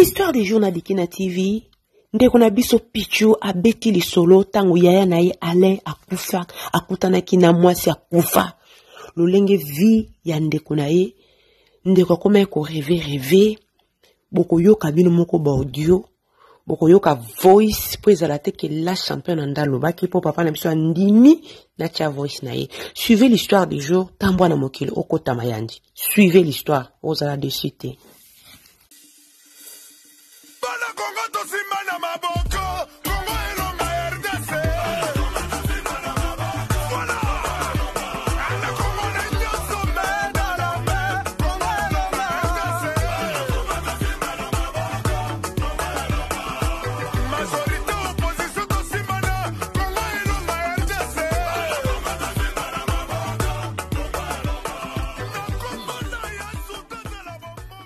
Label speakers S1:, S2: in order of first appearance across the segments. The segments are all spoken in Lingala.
S1: Histoire du jour na Dikina TV, ndeko na biso Pichu abeti lisolo ntango yaya na ye Alain akufa, akutanaki na mwasi akufa. Lolenge vie ya ndeko na ye, ndeko akomaki ko rêver rêver, bokoyoka bino moko ba audio, bokoyoka voice mpo ezala te ke la championne nde alobaki mpo papa na biso andimi natia voice na ye. Suivez l'histoire du jour, tambwa na mokili okota mayandi. Suivez l'histoire, ozala dessus te.
S2: Bana Congo tosimba na maboko, Congo elonga RDC. Voilà. Ana Congo na nyonso main dans la main, Congo elonga RDC. Majorité opposition tosimbana, Congo elonga RDC. Na kombo na Yesu tozala bomoko.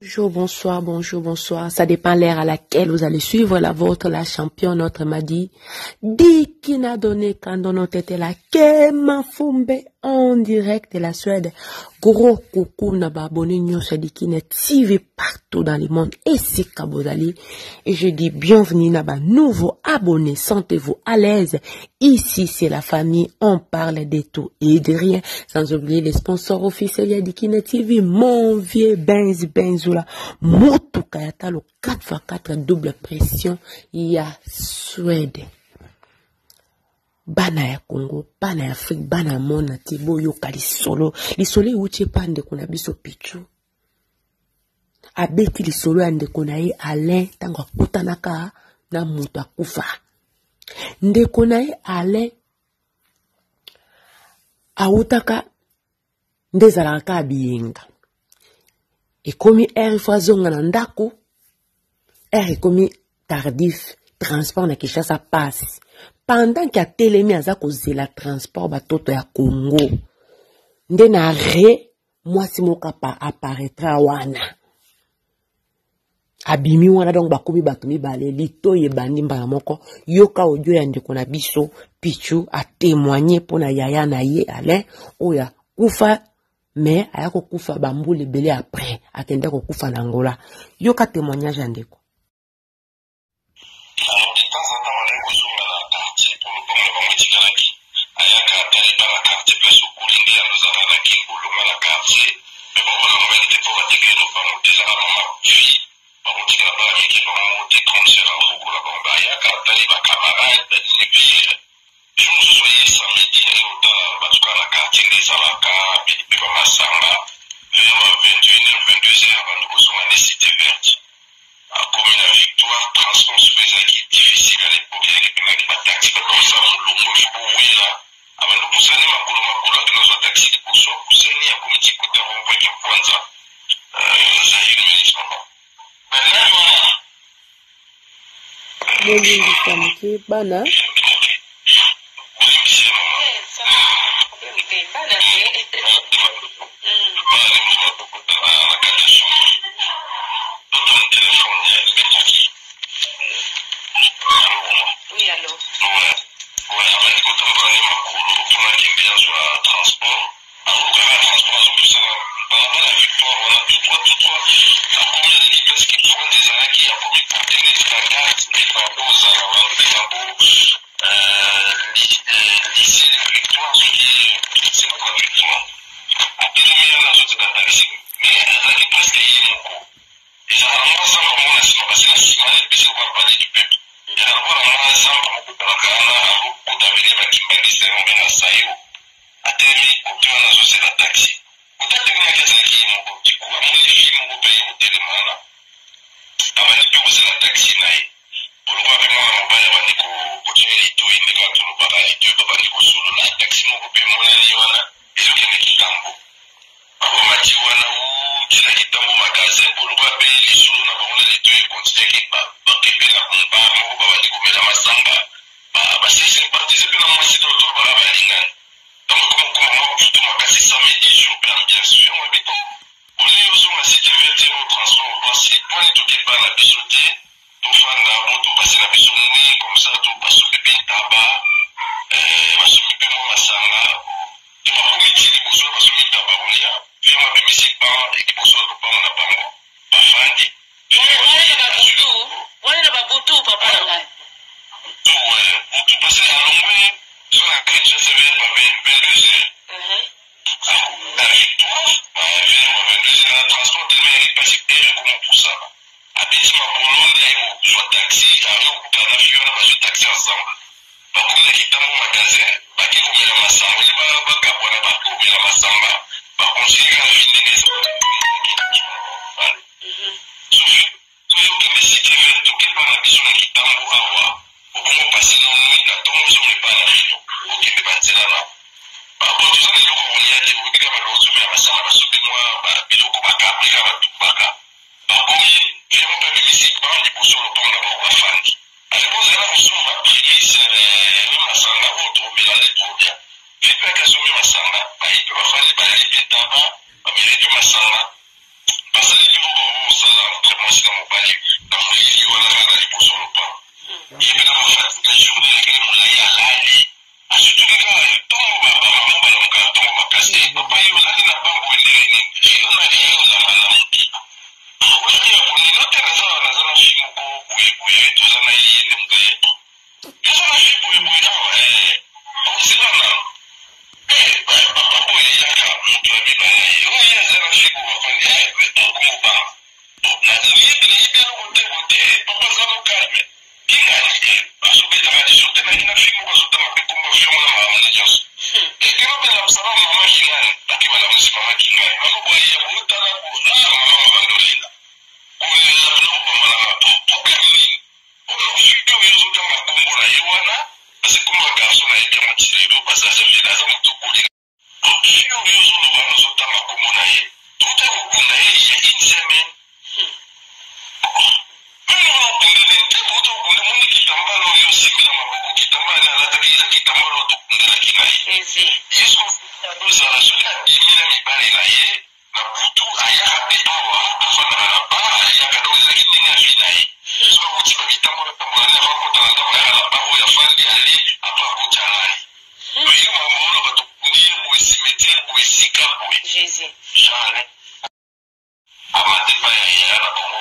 S1: Bonjour, bonsoir, bonjour, bonsoir. Ça dépend l'heure à laquelle vous allez suivre la vôtre, la championne, notre Madi. Dikina donné quand on était là. Kema Fumbe en direct de la Suède. Gros coucou na ba abonné nyonso ya Dikina TV partout dans le monde. Et c'est Kabozali. Et je dis bienvenue na ba nouveau abonné. Sentez-vous à l'aise. Ici, c'est la famille. On parle de tout et de rien. Sans oublier les sponsors officiels ya Dikina TV. Mon vieux Benz Benzoula. Motuka ya talo 4x4 double pression ya Suède. Bana ya Congo, bana ya Afrique, bana ya monde entier, boyoka lisolo. Lisolo euti epa ndeko na biso Pichu. Abeti lisolo ya ndeko na ye Alain ntango akutanaka na moto akufa. Ndeko na ye Alain awutaka nde ezalaka kaka biyenga. Ekomi heure fo azonga na ndako, heure ekomi tardif, transport na Kinshasa passe. Pendant que atelemi aza kozela transport batoto ya Congo, nde na re mwasi moko apparaîtra wana. Abimi wana, donc bakomi bato mibale, litoyi ebandi mbala moko. Yoka audio ya ndeko na biso Pichu a témoigner mpona yaya na ye Alain oyo akufa, mais aya kokufa bambula ebele après, akende kokufa na Angola. Yoka témoignage ya ndeko.
S3: Alors de temps en temps bazali kozonga na quartier po lopango na bango etikalaki, ayaka atali bana quartier place okoli nde yango ozalaka na kin bolonga na quartier, mais bango balongaki te po batekaki lopango te, ezalaka mama vie bakotikala bana mike bango moko te, grande sœur akobokola bango, mais ayaka atali ba camarade ba nini, puis jour mosusu aye samedi aye kotala bato kaka na quartier nde ezalaka ameli pe ba masanga vers ba 21 heures 22 heures abandi kozonga nde cité verte. Akomi na victoire, transport soki ezalaki difficile à l'epoque, ezalaki mpenza ba taxi bato bakosala molongo, il faut bowela. Abandi kopusana ye makolo makolo, akende kozwa taxi liboso, apusani akomi ti kota rond-point Kinkwanza. Zali une minute papa. Mais nani wana?
S1: Bolimbisa moke bana.
S3: Bolimbisi ye mama. Lycée de Victoire soki lycée moko ya Victoire atelemi wana azoteka taxi mais azalaki presque ye moko ezalaka na mwa zamba moko na nsima kasi na nsima na epesi lokola palais du peuple ezalaka lokola na mwa zamba moko ezalaka wana azokota vele bakimbangisa yango mpe na sayo atelemi kote wana azozela taxi kote atelemaki azalaki ye moko du coup amoni fille moko mpe aye kotelema wana abandi mpe kozela taxi na ye Lokola pe mwana mobali abandi kotia ye litoyi nde kaka tolobaka litoyi babandi kosolola taxi moko pe emonani wana ezokende kitambo bamati wana uu ti na kitambo magasin bo lokola pe lisolo na bango na litoyi ekontinuaki bake pe na bar moko babandi komela masanga ba se sympathiser pe na mwasi to tolobaka balingani donc ekoma kokoma mwa butu makasi samedi jour pe ambiance yango ebeti olie ozonga cite verte o transport pasi pwani toke epai na biso te Tofanda bo to passer na biso nuit comme ça to basombi pe ntaba eh, basombi pe mwa masanga to bakomi ti liboso basombi ntaba kolia vieux abimisi pan liboso ya lopango na bango bafandi. Bakabwana, bakomela masanga, bakontinue kaka vie ndenge ezalaki. Sophie, tozokende Cité Verte, tokepa na biso na Kitambo awa, obongo pasi na nui na ntongo ozonga epai na bino, okende banzela na babo, toza na eloko ya kolia te, oyebi kaka bato ozomela masanga, basombi mwa biloko, bakaprika, batumbaka, bakomi vie moko, abimisi ban liboso lopango na bango, bafandi ale bozala kosomba primise masanga oyo tobela nde tobia. Vie mpe akasombi masanga, baye mpe bafandi, balie mpe taba, bameli mpe masanga, basali mpe moko bango kosala entre mwasi na mobali na molili wana kaka na liboso lopango. Ye mpe na bafatigue, journée elekeli molai, alali, asutuki kaka ntongo, bamama balamukaka ntongo makasi. Papa, ye olali na bango endenge nini? Yo na ye olanga lamuki, olaki ya konino te. Naza na fi moko boyeboye, toza na ye, ye nde moto aye, toza na fi boyeboye awa, ozela nano papa boye, yaka moto abibala ye oyo ye aza na fi boye, bafandi akomobanga nayebi, nayebi eloko te bote. Papa aza no calme, kingani azobetaka liso te, naki na fi moko azotanga mpe kombo fiongo na makambo na nyonso. Ekeno mpe na mosala mama kingani, bake balamusi mama kingani, mama boye ya botala mama mabandolela kolela biloko bambalanga problème nini oyo fille oyo ozotanga kombo na ye wana, parce kombo ya garçon na ye te moti lelo, parce aza vieux, aza moto okoli. Fille oyo ozoloba wana, ozotanga kombo na ye, tota kokunda ye ya une semaine meme wana okundeli te, bota okunda moni kitambala oyo osimbi na maboko, kitambala nde alataki, eza kitambala oyo tokundelaki na ye. Yesu ozala soki abimi na mibali na ye na butu, ayaka mpe awa, afandaka na bar, ayaka. Donc ezalaki ndenge ya vie na ye. Soki akuti babitambola tambola nde akota na ndako, ayaka na bar oyo afandi, alie, après akoti, alali. Ye makambo oyo bato kundi ye boye, cimetière boye, esika boye. Jean amate pa ya yaya na bango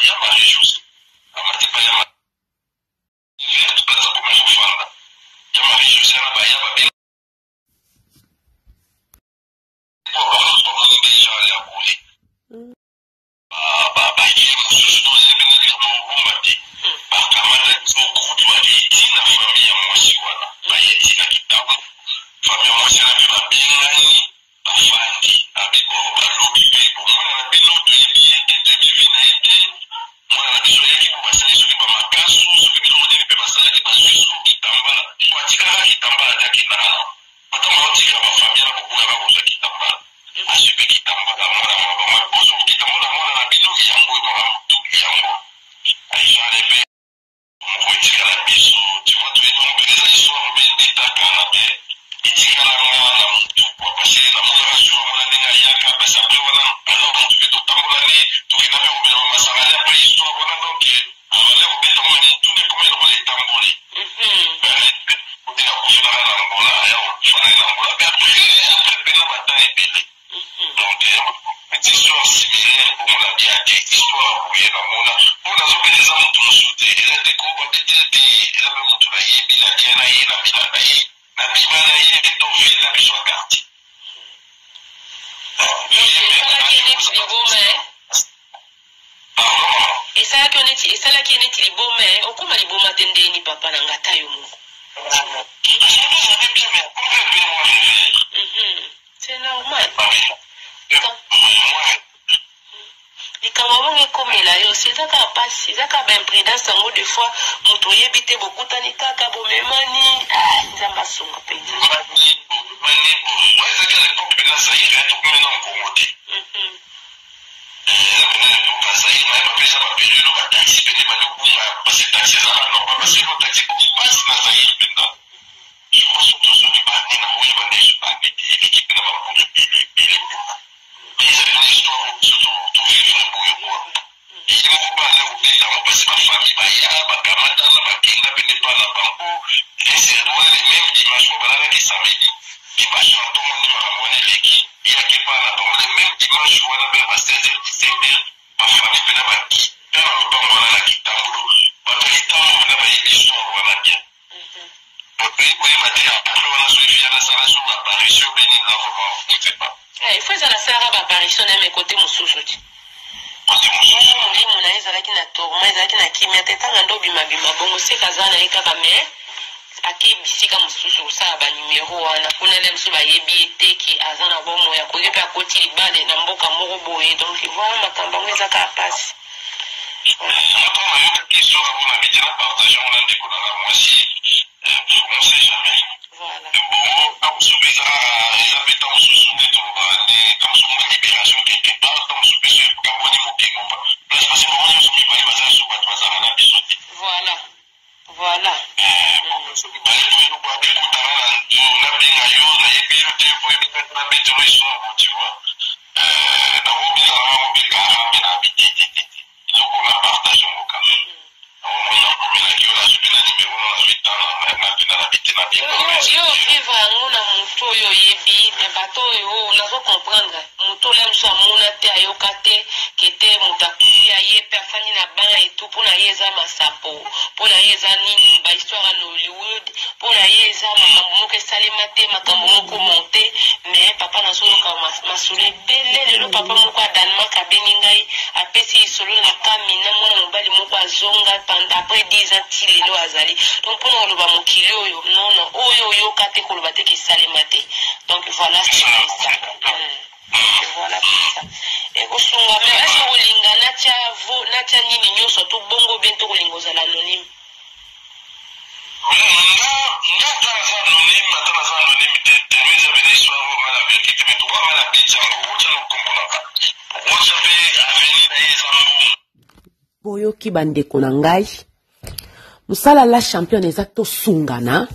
S3: ya Marie José, amate pa ya Verte, baza koma kofanda ya Marie José na baya babenga po bango bamoni nde Jean ale akoli baye mosusu to ezali mpenza likambo kobomba te. Bakamata groupe, bakei ntina famille ya mwasi wana, baye ntina Kitambo, famille ya mwasi wana mpe babengani, bafandi abiko, balobi mpe bo mwana na bino toyebi ye te, toyebi vie na ye te. Mwana na biso ayaki po basali soki bamakasu, soki biloko nini, mpe basalaki, bazwi so kitambala po atikaka kitambala te, akendaka na batango batika bafamille na koboyaka kozwa kitambala, azwi mpe kitambala mwana mwa bango, bozwa kitambala mwana na bino yango oyo, makambo tu yango aizale mpe moko etikala biso. Tu vois, toyebi yango mpenza, eza histoire mpe ebetakana mpe etikalanga na motu kwa, parce namonaka jour amona ndenge ayaka, parce après wana alors motu mpe totambolani, tokenda mpe komela bamasanga ne après histoire wana. Donc abanda kobeta ngo, me motu ne komi lokola etamboli ndenge akufelaka na Angola, aya kokufa na Angola mpe après mpena batan ebele. Donc petite histoire similaire komona bien te, histoire ya boye namona mpo nazobela, eza motu mosusu te, eza te ko babetele te, eza mpe motu nayebi, nalia na ye, nabila na ye, nabima na ye, donc vie na biso ya quartier.
S1: Esalaki ye neti liboma e?
S3: Pardon, mama?
S1: Esalaki ye neti liboma e? Okóma liboma te ndeni, papa na nga, ta yo moko.
S3: Ezali bien, mais comme mpe mwa rêver.
S1: C'est normal. Likambo bongo ekomela yo si eza kaka mpasi, eza kaka baimprudence yango. Des fois moto oyebi te, bokutani kaka, bomemani. Nzambe asunga mpenza.
S3: Ezalaki à l'époque mpena Zaire, tokomi na Nkongo te. Eza mpena l'époque ya Zaire, nayeba mpe eza bapériode bataxi pene bali obunga, parce que taxi ezalaka normal, parce que taxi ekomi mpasi na Zaire mpenza. Je pense surtout soki bani na oyeba nde bani te, eleki mpe na bambula ebele ebele mpenza. Ezali na histoire oyo biso tovivre boye kwa ye moko, bana kobetama, mpasi bafamille baya, bakamatana, bakenda pene pa na bango. Wana le même dimanche po balalaki samedi, dimanche na ntongo nde makambo wana eleki, yaki epa na bango le même dimanche wana mpe ba 16 heures, 17 heures, bafamille mpena bakita na lopango wana na Kitambolo. Bato ya Kitambo mpena bayebi histoire wana bien. Toyebi koyeba te après wana so efi asala so baapparition mpe nini na, vraiment on ne sait pas.
S1: Il faut ezala asalaka baapparition na ye, me kote mosusu ti
S3: kote mosusu.
S1: Molimo na ye ezalaki na tourment, ezalaki na kimia te. Ntango ando obimabima bongo, seka aza na ye kaka, mais Ake bisika mosusu kosala ba numero wana kuna nde mosusu bayebi ye te ke aza na bomoi, akoki mpe akoti libale na mboka moko boye. Donc voilà, makambo yango eza kaka pasi.
S3: Nga nayokaki histoire yango na bite na partage yango na ndeko na nga mwasi, on sait jamais.
S1: Voilà.
S3: Bongo ntango mosusu mpe eza kaka, eza mpe ntango mosusu nde tolobaka nde ntango mosusu mwa libération quelque part, ntango mosusu mpe so ekabwani mokili moba place, parce que bango nyonso mibale baza lisusu bato bazalaka na biso te.
S1: Voilà.
S3: Soki bayebi eloko ya bekotana na nabenga yo, nayebi yo te po ebengaki nabetelo histoire bo, tu vois, nakobetala bango mpe kara mpe na bitete eloko na partage yango kaka. Omoni, nakomelaki yo, nazwi mpe na nimero no, nazwi tana napenda na bite na
S1: Yo, yo vivre yango na motu oyo oyebi, me bato oyo nazo comprendre, motu oyo mosu amona te, ayoka te ke te moto akufi, aye mpe afandi na ban etu, mpo na ye eza masapo, mpo na ye eza nini, bahistoire ya Nollywood, mpo na ye eza makambo moko esalema te, makambo moko monte. Mais papa, nazoyoka masolo ebele lelo. Papa moko ya Danemark abengi ngai, apesi lisolo na kami na mwana mobali moko azonga après 10 ans, ti lelo azali. Donc mpona koloba mokili oyo, non non, oyo oyoka te, koloba te kesalema te. Donc voilà, c'est ça. Voilà, c'est ça. Ekosunga, mais est ce kolinga natia vo natia nini nyonso to bongo bien to kolinga ozala anonyme?
S3: Nga ata naza anonyme, ata naza anonyme te, tellement eza bena histoire oyo nga na vérité te, mais toka nga na beti yango, otya na kombo na nga, otya mpe avenir na ye eza mbongo.
S1: Boyoki bandeko na ngai, mosala la championne eza tosungana.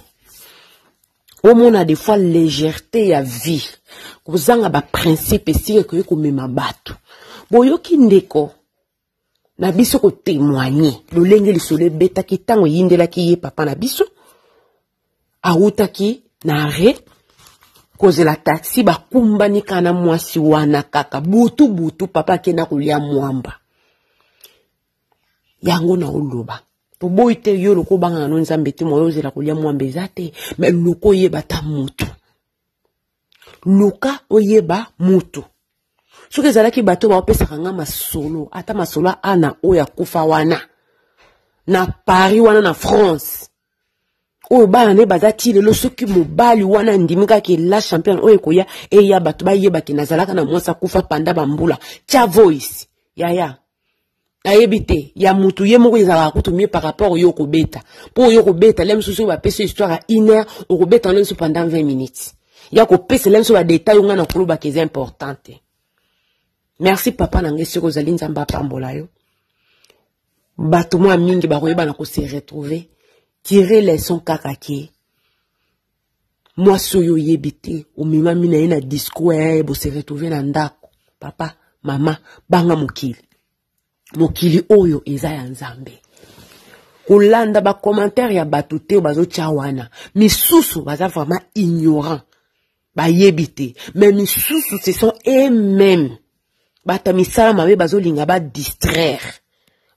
S1: Omona des fois légèreté ya vie, kozanga baprincipe esika ekoki komema bato. Boyoki ndeko na biso kotémoigne lolenge lisolo ebetaki ntango eyindelaki ye. Papa na biso awutaki na arrêt kozela taxi, bakumbani kaka na mwasi wana kaka butu butu. Papa akenda kolia mwamba yango. Na oloba toboyi te, yo loko obangaka no Nzambe te, moyo ozela kolia mwamba eza te, me luka oyeba ta motu, luka oyeba motu. Soki ezalaki bato baopesaka nga masolo, ata masolo ana oyo akufa wana na Paris wana na France, oyo bana ne baza ti lelo, soki mobali wana andimi kaka la championne oyo ekoya eya, bato bayebaki nazalaka na mwasi akufa panda bambula. Tia voice yaya, nayebi te ya mutu ye moko ezalaka kutu mieux par rapport oyo okobeta, mpo oyo okobeta le mosusu oyo bapesi histoire ya une heure, okobeta le mosusu pendant 20 minutes ya kopesa le mosusu badetail oyo ngai na kolobaka eza important te. Merci papa na ngai, soki ozali, Nzambe apambola yo. Bato mwa mingi bakoyeba na kose retrouver, tire leçon kaka ke mwasi oyo oyebi te, omemami na ye na discours, bose retrouve na ndako. Papa, mama, banga mokili. Mokili oyo eza ya Nzambe. Kolanda bacommentaire ya bato te oyo bazotya wana. Misusu baza vraiment ignorant, bayebi te, mais misusu ce sont eux-mêmes bato ya misala mabe, bazolinga badistraire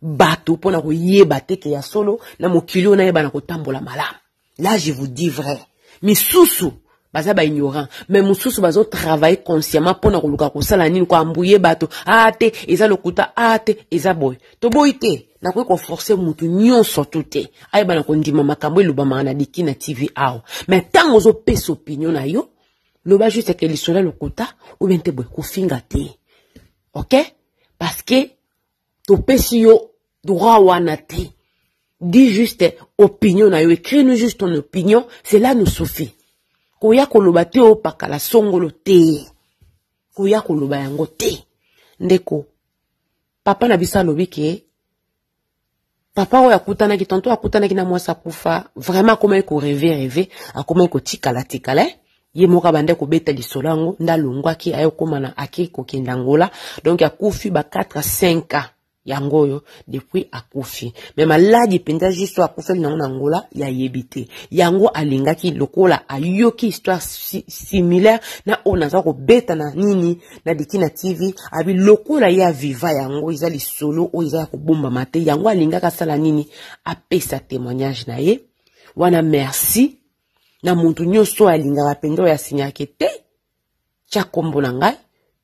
S1: bato mpona koyeba te ke ya solo na mokili oyo nayeba na kotambola malamu. Là, je vous dis vrai, misusu baza baignorant, mais mosusu bazotravaille consciemment mpona koluka kosala nini, koambuye bato. A te eza lokuta, a te eza boye, toboyi te. Nakoki koforce mutu nyonso tu te ayeba na kondima makambo elobamaka na Dikina TV awa, mais ntango ozopesa opinion na yo, loba juste ke lisolo ya lokuta ou bien te boye, kofinga te, ok? Parce que topesi yo droit wana te. Dis juste opinion na yo, écris-nous juste ton opinion, cela nous suffit. Koya koloba te opakala songolo te, koya koloba yango te. Ndeko papa na biso alobi ke papa oyo akutanaki, tonto akutanaki na mwasi akufa, vraiment akomaki korêver rêver, akomaki kotikala tikala, eh? Ye moko abandi kobeta lisolo yango nde alongwaki, aye kokóma na ake kokende Angola. Donc akufi ba 4 à 5 ans yango oyo depuis akufi, mais maladi mpenza juste oyo akufeli nango na Angola, yayebi te. Yango alingaki lokola ayoki histoire similaire na oyo naza kobeta na nini na Dikina TV, abi lokola ye aviva yango, eza lisolo oyo eza ya kobombama te. Yango alingaki asala nini? Apesa témoignage na ye wana. Merci na moto nyonso oyo alingaka mpenza oyo asinyaki te, tia kombo na ngai,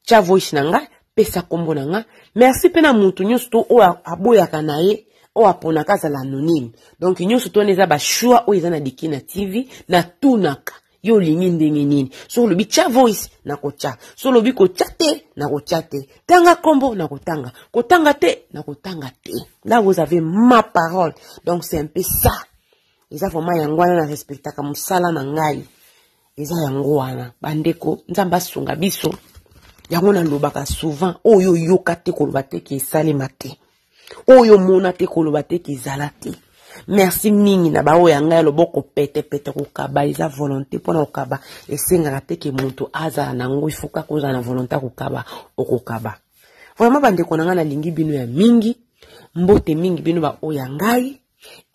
S1: tia voice na ngai, pesa kombo na ngai. Merci mpe na moto nyonso to oyo aboyaka na ye. Oyo aponaka azala anonyme. Donc nyonso to wana eza ba choix oyo eza na Dikina TV. Natunaka yo olingi ndenge nini. Soki olobi tya voice, nakotya. Soki olobi kotya te, nakotya te. Tanga kombo, nakotanga. Kotanga te, nakotanga te. Là vous avez ma parole. Donc c'est un peu ça. Eza vraiment yango wana na respectaka mosala na ngai. Eza yango wana bandeko, Nzambe asunga biso. Yango nalobaka souvent, oyo oyoka te koloba te ke esalema te, oyo omona te koloba te ke ezala te. Merci mingi na baoyo ya ngai ya loboko petepete. Kokaba eza volonté. Mpona kokaba esengaka te ke moto azala nango, il faut kaka ozala na volonté ya kokaba, okokaba vraiment. Bandeko na ngai, nalingi bino ya mingi. Mbote mingi bino baoyo ya ngai.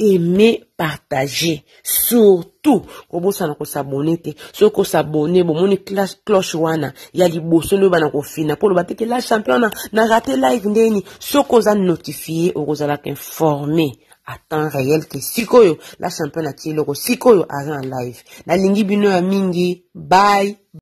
S1: Aimer, partager, surtout kobosana kos'abonner te. Soki os'abonner, bomoni cloche wana ya liboso nde oyebana kofina mpo oloba te ke la champion na raté live ndeni. Soki oza notifié, okozalaka informé à temps réel ke sikoyo la championne atie eloko, sikoyo aza na live. Nalingi bino ya mingi. Bye.